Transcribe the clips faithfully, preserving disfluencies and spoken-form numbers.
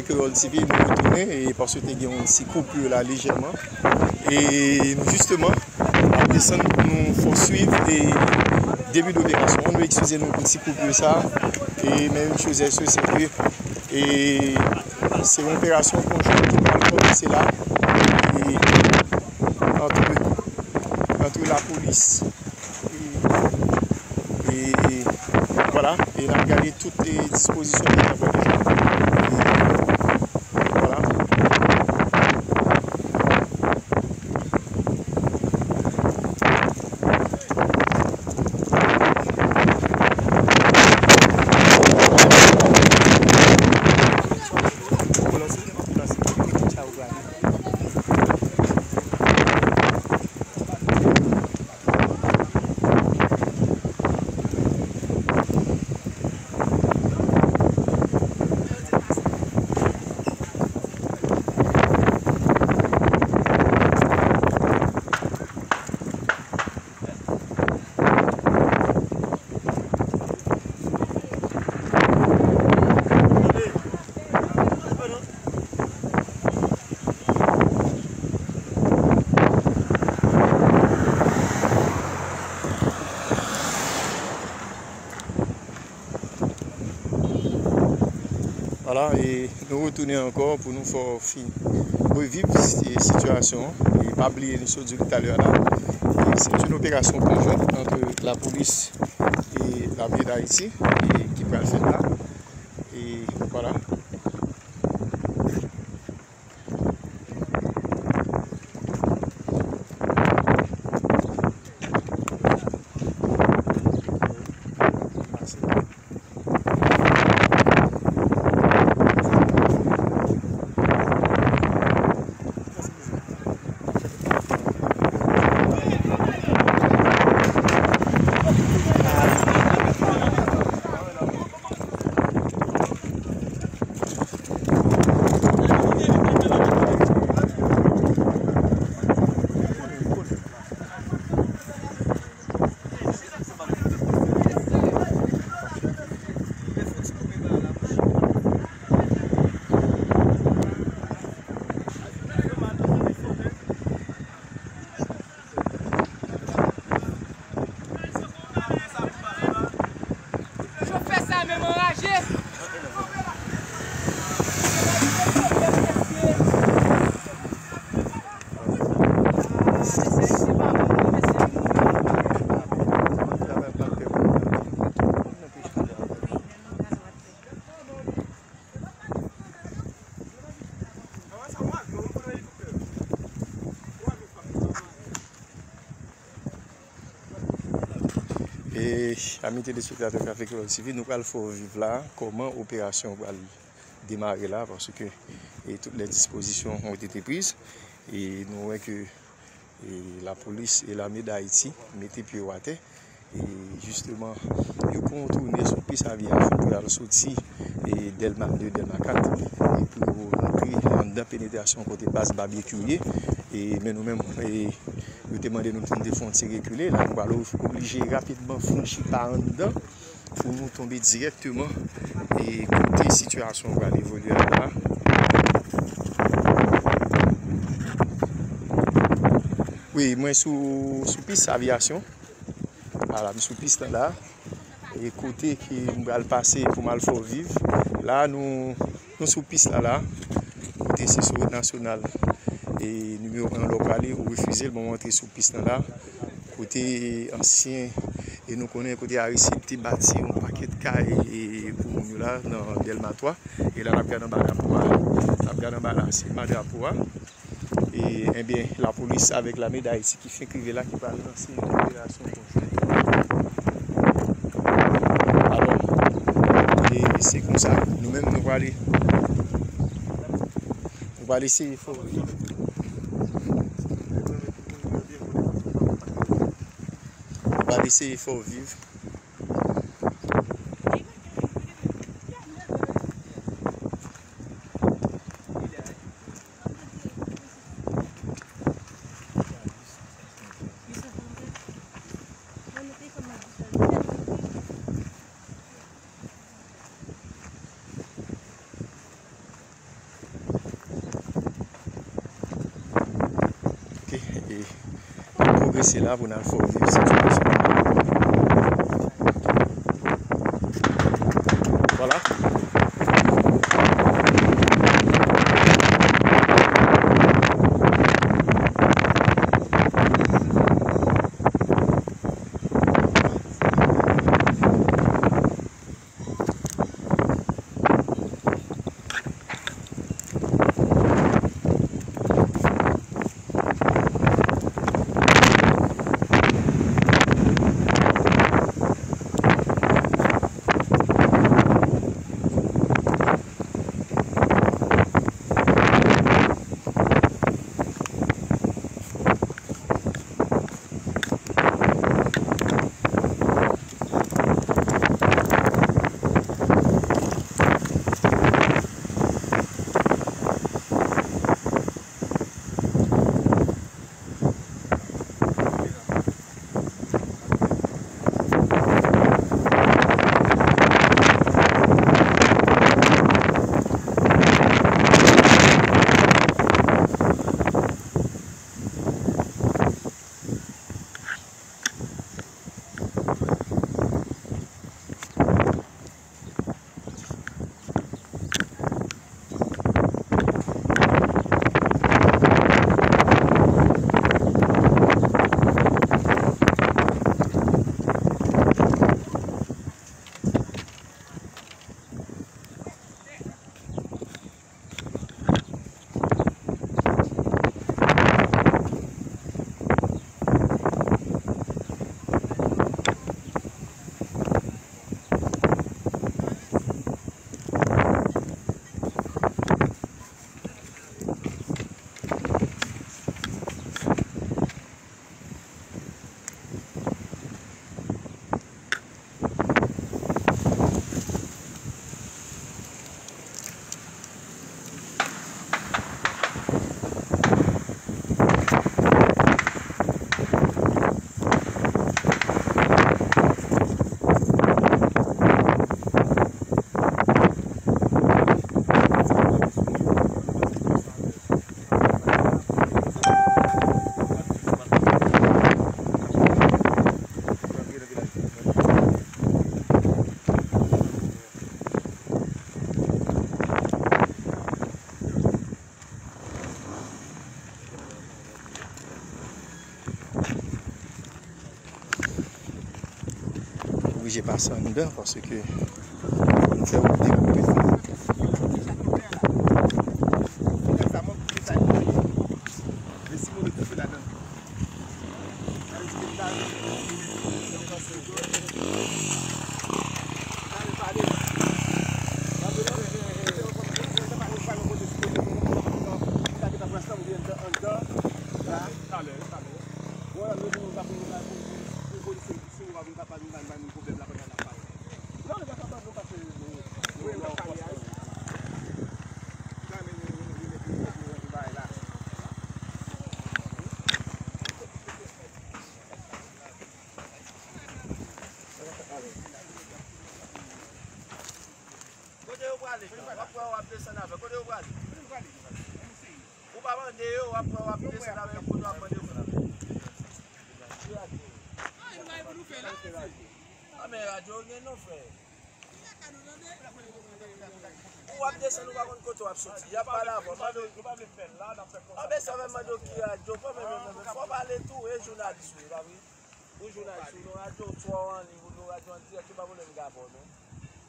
Kreyòl T V, nou retounen e paske te gen yon ti koupi la lejèman. E nou jisteman ap desann pou nou fè w swiv e debi doperasyon an. Nou eskize nou pou ti koupi sa. E men yon choz e sir, se ke e se yon operasyon konjwen ki pral kòmanse la. E antre, antre lapolis e, e, vwala, e n ap gade tout, e, dispozisyon ki gentan pran deja. E, vwala. Vwala, e nou retounen ankò pou nou fè w fin reviv si-, sitiyasyon an. E pa bliye, nou sot di w talè a la, e se yon operasyon konjwent ant lapolis e lame d Ayiti, e ki pral fèt la. E vwala. Chofè sa menm anraje. E, ami telespektatè Café Creole T V, nou pral fè w viv la kòman operasyon pral demare la, paske, e, toutes les dispositions ont été prises. E nou wè ke, e, lapolis e lame d Ayiti mete pye yo atè. E jisteman, yo kontounen sou pis avyasyon pou y al soti, e, Dèlma de, Dèlma kat, e pou yo rantre anndan penetrasyon kote baz Babekyou ye. E, men nou menm, e, yo te mande nou pou n te fè yon ti rekile. La, nou pral oblije rapidman franchi pa anndan pou nou tonbe dirèkteman, e, kote sitiyasyon an pral evolye a la. Wi, mwen sou, sou pis avyasyon. Ala, m sou pis lan la. E kote ke m pral pase pou m al fè w viv. La, nou, nou sou pis lan la. Kote se sou wout nasyonal. E nimewo en lè w prale, ou refize l, bon, w antre sou pis lan la. Kote ansyen, e nou konnen kote Aristide te bati yon pakèt kay, e, pou moun yo la, nan Dèlma twa. E la, n ap gade anba drapo a. N ap gade anba la, se anba drapo a. E, ebyen, lapolis avèk lame d Ayiti ki fenk rive la, ki pral lanse yon operasyon konjwen. Alò, e se konsa, nou menm, nou prale, nou prale eseye fè w viv. Nou prale eseye fè w viv. Se la pou n al fè w viv sitiyasyon. Vwala. Oblije pase anndan paske nou fè wout dekoupe. Kote yo prale? W ap wè w ap desann avè. Kote yo prale? Ou pa mande yo, w ap wè w ap desann avè yo, kote w ap mande yo. Ah, men radyo gen non, frè. Ou ap desann, ou pa konn kote w ap soti. Y ap pale avè w. Mande yo. Ah, men sa fè mande yo ki radyo. Pran men, men, men, men. Fò w pale tou, e jounalis ou ye, pa vre? Ou jounalis, ou nan radyo, ou twò an liv, ou nan radyo an dirèk, se pa pwoblèm gavò, non.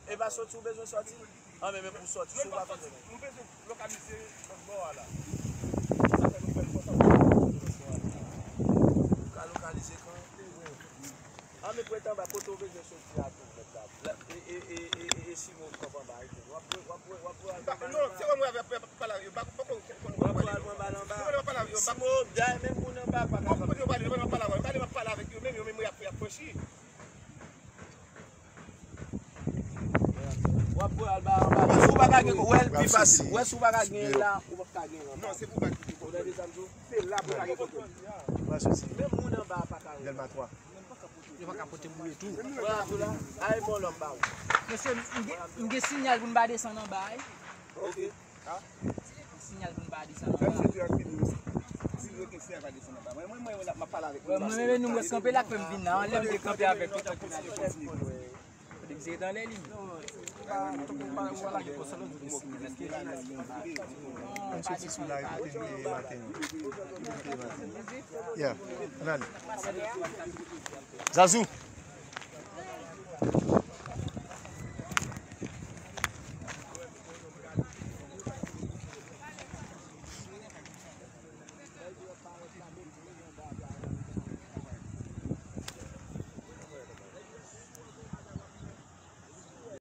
E pa soti, ou bezwen soti? An, men, men pou soti, si ou pa bezwen. Nou bezwen lokalize lòt bò a la. Sa fè nou fè l konsa pou nou soti lòt bò a la. Ou ka lokalize kan? An, men prete anba, kote ou bezwen soti a tou, mèt la. La, e, e, e, e, e, e Simo kanpe anba, e tou. W ap wè, w ap wè, w ap wè. Non, se wè mwen avè pale avè yo, pa, pa konn, konn, konn pale. W ap wè al pran bal anba. Mwen pale avè yo, pa. Simo, dayè, menm moun anba pa ka kanpe. Mwen pale avè yo, mwen pale avè yo, pale, mwen pale avèk yo, menm yo, menm y ap, y ap franchi. W ap pran al ba anba. Wè si w pa ka gen, wè l pi fasil. Wè si w pa ka gen la, ou p ap ka gen l anba. Non, se pou bak ki pi. Ou tande sa m di w? Se la pou l ka gen kontwòl. Menm moun anba a pa ka. Dèlma twa. Yo pa ka pote boule tou. Wè la, tou la. Ay, bon lòm ba ou. Mesye, m gen, m gen sinyal pou n pa desann anba, wi. Ok. Sinyal pou n pa desann anba. Mwen menm nou mwen kanpe la k fè m vin la, anlè m te kanpe avèk li tankou nan lè. Kote misye ret anlè li. Mwen soti sou live, mwen te veye maten an. Yeah, ann ale. Zazou.